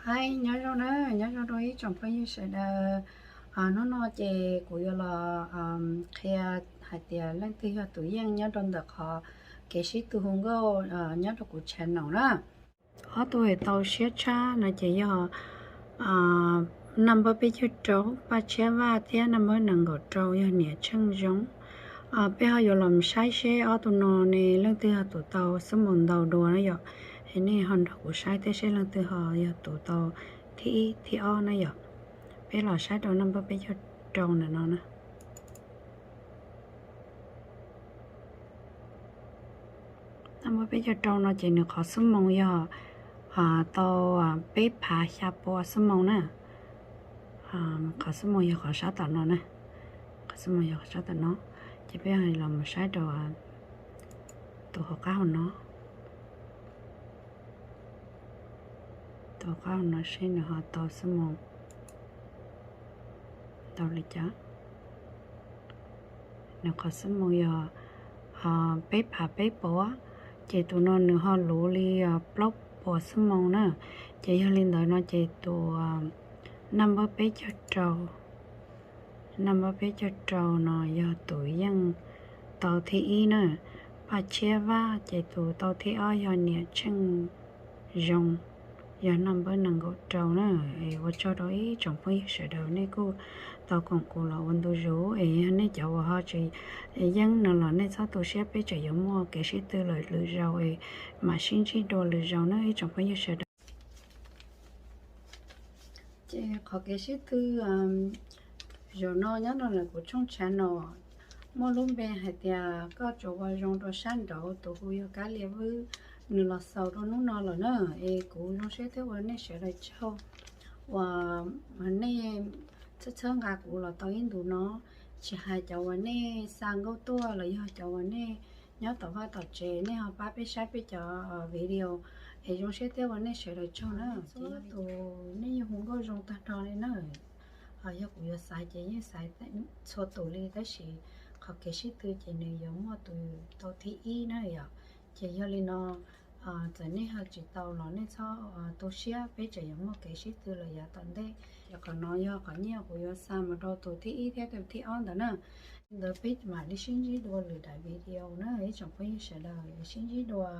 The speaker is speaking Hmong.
Hais nyob zoo na, nyob zoo rau ib tsoom phooj ywg sawv daws. Hnub no ces kuv yuav los qhia hais tias leej twg yog tus yeej nyob rau ntawm qhov kev sib tw hu nkauj nyob rau kuv channel na. Ob tug uas tau siab tshaj no ces yog naj npawb peb caug rau Paj Tshiab Vaj thiab naj npawb nees nkaum rau yog Niam Tsheej Zoo. Peb ho yuav los saib seb ob tug no ne leej twg ho tus tau xub moo ntau dua na yom. Es nej ho nrog kuv saib thiab seb leej twg ho yog tus tau thib ib thib ob na yom. Peb los saib rau naj npawb peb caug rau ntawm no na. Naj npawb peb caug rau no ces nws qhov xub moo yog tau peb phav xya pua xub moo na. Qhov xub moo yog qhov sab tom no na. Qhov xub moo yog qhov sab tom no. Ces peb los mus saib rau tus hauv qab hauv no. Tus hauv qab hauv no seb nws ho tau xub moo ntau li cas. Nws qhov xub moo yog peb phav peb puas, ces tus no nws ho luv li plaub puas xub moo na. Ces yog li ntawd no ces tus naj npawb peb caug rau, naj npawb peb caug rau no yog tus yeej tau thib ib na, Paj Tshiab Vaj, ces tus tau thib ob yog Niam Tsheej Zoo, yog naj npawb nees nkaum rau na. Es ua tsaug rau ib tsoom phooj ywg sawv daws nej kuj tau koom kuv los ua ntu zus, es yog nej cov uas ho tsis yeej no los nej txhob tu siab, peb tseem yuav muaj kev sib tw lawm lwm zaus es mam sib ntsib dua lwm zaus na ib tsoom phooj ywg sawv daws. Ces qhov kev sib tw zaum no nyob rau ntawm kuv tshooj channel no muaj lub npe hais tias koj tsuas ua zoo rau sab nraud, tus hu yog Kab Lia Vwb, nws los xaus rau hnub no lawm na. Es kuv zoo siab thiab ua nej sawv daws tsaug uas nej txhawb txhawb nqa kuv los tau ib ntus no, tsis hais cov uas nej xa nkauj tuaj los yog cov uas nej nyob tom vaj tom tsev nej ho pab peb saib peb cov video, es zoo siab thiab ua nej sawv daws tsaug na. Txhua tus nej yeej hu nkauj zoo tag nrho li na. Ho yog kuv yuav xaiv ces yeej xaiv txhua tus li, tab sis qhov kev sib tw ces nws yuav muaj tus tau thib ib na yom. Ces yog li no txawm nej ho tsis tau los nej txhob tu siab, peb tseem yuav muaj kev sib tw lawm yav tom ntej. Ces qhov no yog qhov nyiaj kuv yuav xa mus rau tus thib ib thiab tus thib ob ntawd na. Ntawd peb mam li sib ntsib dua lwm daim video na ib tsoom phooj ywg sawv daws, sib ntsib dua.